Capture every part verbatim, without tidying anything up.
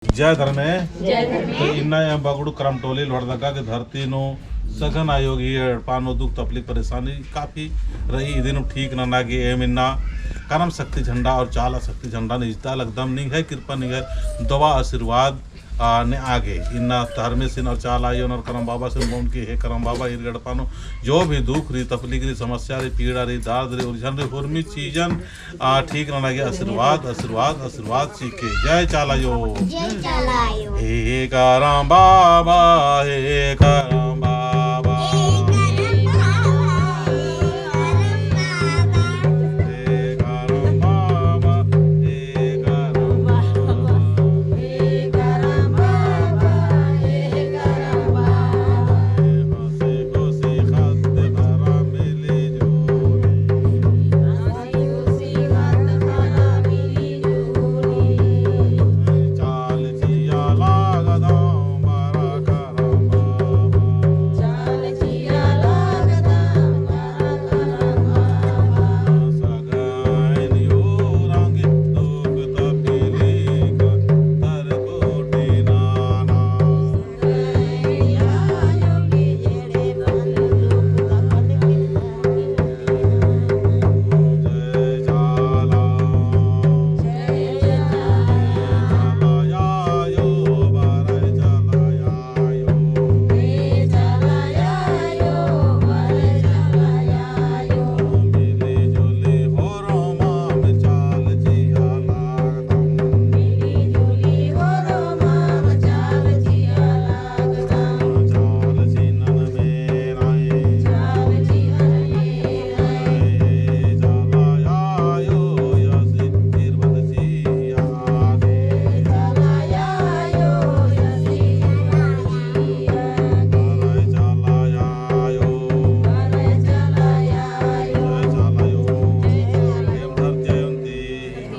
जय धर्मे। जय धर्मे। तो इन्ना एम बगड़ू करम टोली लोहरदगा के धरती नू सघन आयो गही एड़पा नू दुख तकलीफ परेशानी काफी रई, इदिन ठीक नना गे एम इन्ना करम शक्ति झंडा और चाला शक्ति झंडा नू इजता लगदम। निंग्है कृपा निंग्है दवा आशीर्वाद आ, ने आगे इन्ना धर्मेसिन और चाला आयोन और करम बाबासिन बओन की हे करम बाबा, ईर एड़पा नू जो भी दुख रई, तकलीफ रई, समस्या रई, पीड़ा रई, दर्द रई, उलझन रई, होरमी चीजन आ, ठीक नना गे आशीर्वाद, आशीर्वाद, आशीर्वाद चिके। जय चाला आयो। जय चाला आयो। हे करम बाबा, हे करम बाबा। हे करम बाबा, हे करम बाबा। हे करम बाबा, हे करम बाबा। हे करम बाबा, हे करम बाबा। हंसी खुशी ख़द्द ख़र्रा मिली जुली। चाल चिआ लगदम बरआ करम बाबा। सगइन उराँव गही दुख तकलीफ तर कोटी नना।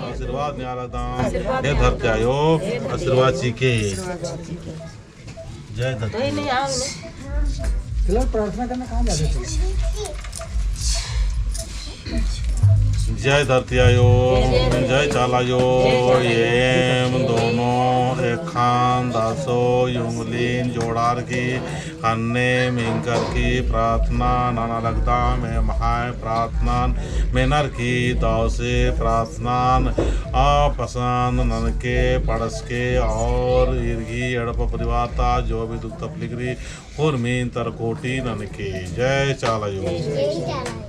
आशीर्वाद नेआ लगदम। हे धरती आयो, आशीर्वाद चिके। जय धरती। फिलहाल प्रार्थना करना कहाँ जाते थे? जय धरती आयो, जय चाला आयो, एम दोनों एखान दसो उंगलिन जोड़ार की अन्ने मिंकर की प्रार्थना नना लगदम। एम्है प्रार्थना मेनर की दव से प्रार्थना आ पसंद ननके पड़सके और ईर गही एड़पा परिवार ता जो भी दुख तकलीफ रई होरमिन तर कोटी ननके। जय चाला आयो। जय चाला आयो।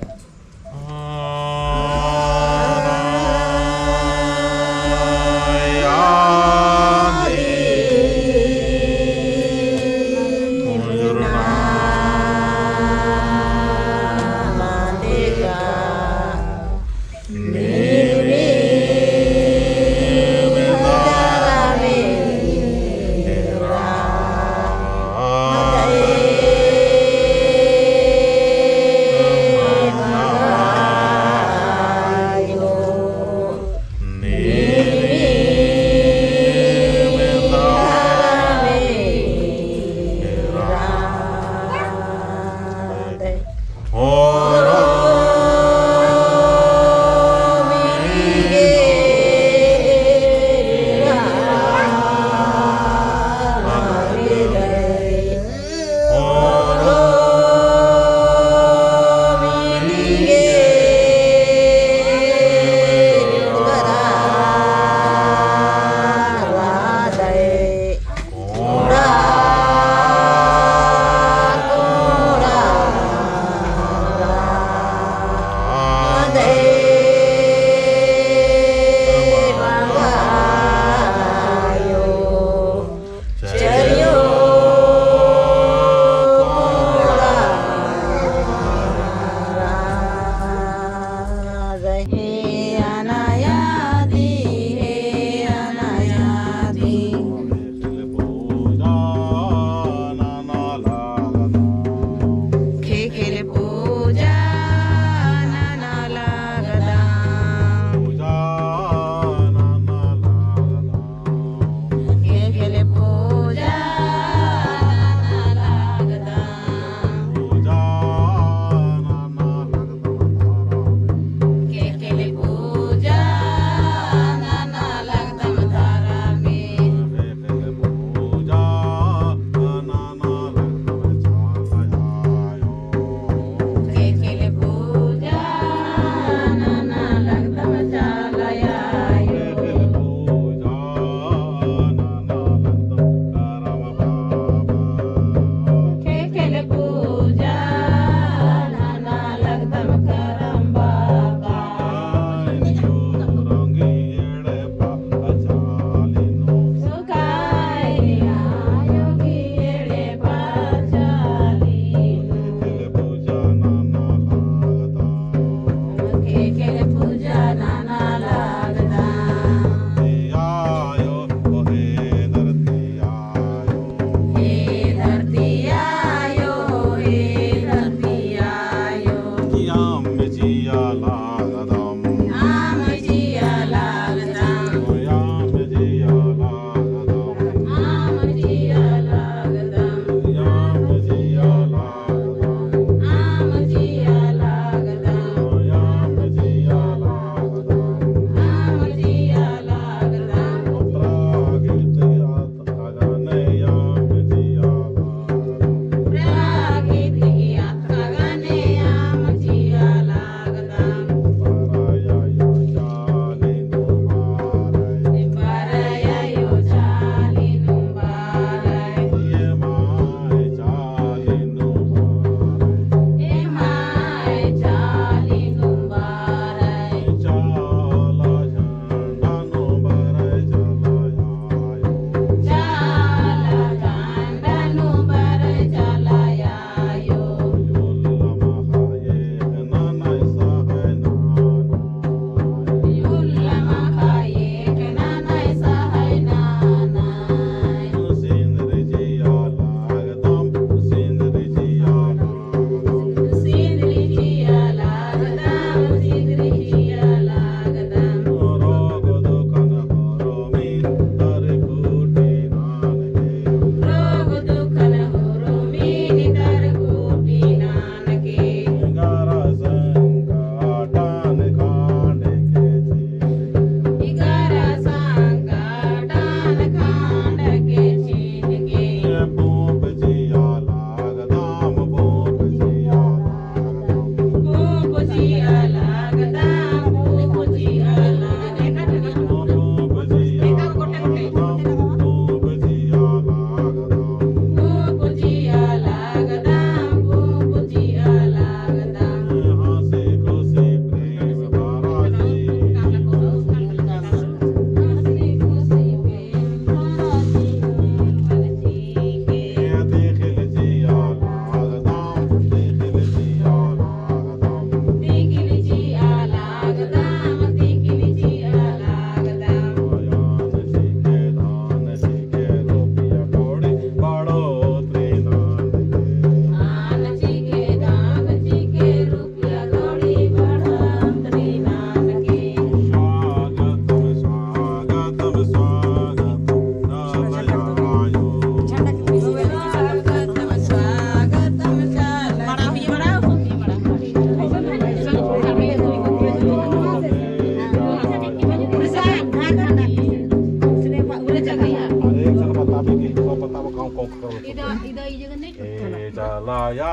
चल बताबे कि, तो बताबो गाँव कौन करो। इदा, इदा ई जगह नहीं। ए चाला आयो,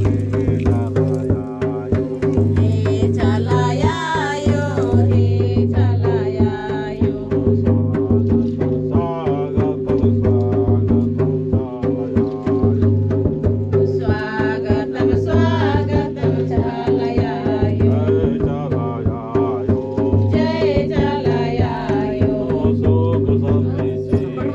ए चाला आयो। ए चाला आयो, ए चाला आयो। स्वागतम, स्वागतम, स्वागतम, चाला आयो। स्वागतम, स्वागतम, चाला आयो। जय चाला आयो। जय चाला आयो। सुख शांति चिके।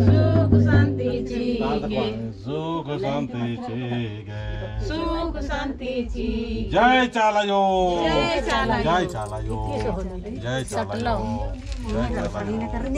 सुख शांति चिके। सुख शांति चिके। सुख शांति चिके। जय चाला आयो। जय चाला आयो। जय चाला आयो। जय चाला आयो। जय चाला आयो।